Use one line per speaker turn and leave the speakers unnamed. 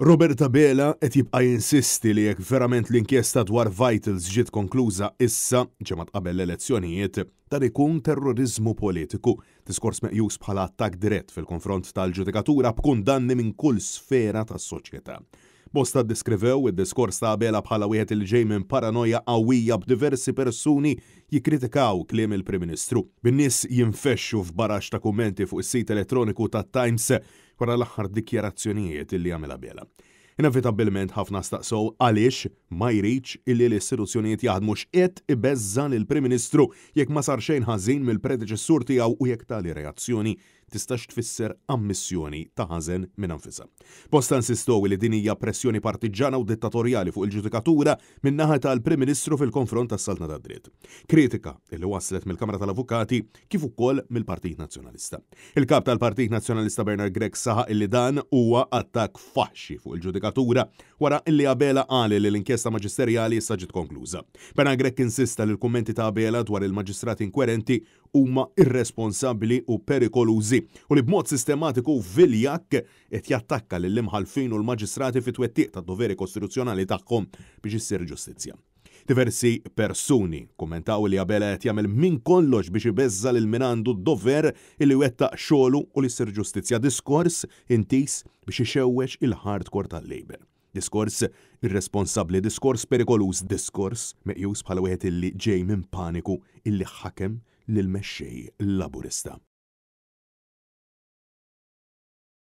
Robert Abela qed jibqa' jinsisti li jekk verament l-inkjesta dwar Vitals ġiet konkluża issa, ġimgħat qabel l-elezzjonijiet, dan ikun terroriżmu politiku, diskors meqjus bħala attakk dirett fil-konfront tal-ġudikatura b'kundanni minn kull sfera tas-soċjetà. Bosta ddeskrivew id-diskors ta' Abela bħala wieħed li ġej minn paranoja qawwija b'diversi persuni jikkritikaw kliem il-Prim Ministru. Bin-nies jinfexxu f'baraxx ta' kummenti fuq is-sit elettroniku tat-Times wara l-aħħar dikjarazzjonijiet li għamel Abela. Inevitabbilment ħafna staqsow għaliex ma jridx illi l-istituzzjonijiet jaħdmu x'qiegħed ibeżża' lill-Prim Ministru jekk ma sar xejn ħażin mill-predeċessur tiegħu u jekk tali reazzjoni tistax tfisser ammissjoni ta' ħażen minnha nfisha. Bosta insistow li din hija pressjoni partiġġana u dittatorjali fuq il-ġudikatura min-naħa tal-Prim Ministru fil-konfront tas-saltna tad-dritt. Kritika li waslet mill-Kamra tal-Avukati kif ukoll mill-Partit Nazzjonalista. Il-Kap tal-Partit Nazzjonalista Bernard Grech saħaq illi dan huwa attakk faħxi fuq il-ġudikatura wara illi Abela qal li l-inkjesta maġisterjali issa ġiet konkluża. Bernard Grech insista li l-kummenti ta' Abela dwar il-maġistrati inkwerenti huma irresponsabbli u perikolużi u li b'mod sistematiku u viljakk qed jattakka lill-imħallfin u l-maġistrati fit-twettiq tad-doveri kostituzzjonali tagħhom biex issir ġustizzja. Diversi persuni kummentaw li Abela qed jagħmel minn kollox biex ibeżża' lil min għandu d-dover li jwettaq xogħlu u li ssir ġustizzja, diskors intiż biex ixewwex il-hardcore tal-Labour. Diskors irresponsabbli, diskors perikoluż, diskors meqjus bħala wieħed illi ġej minn paniku illi ħakem lill-mexxej Laburista.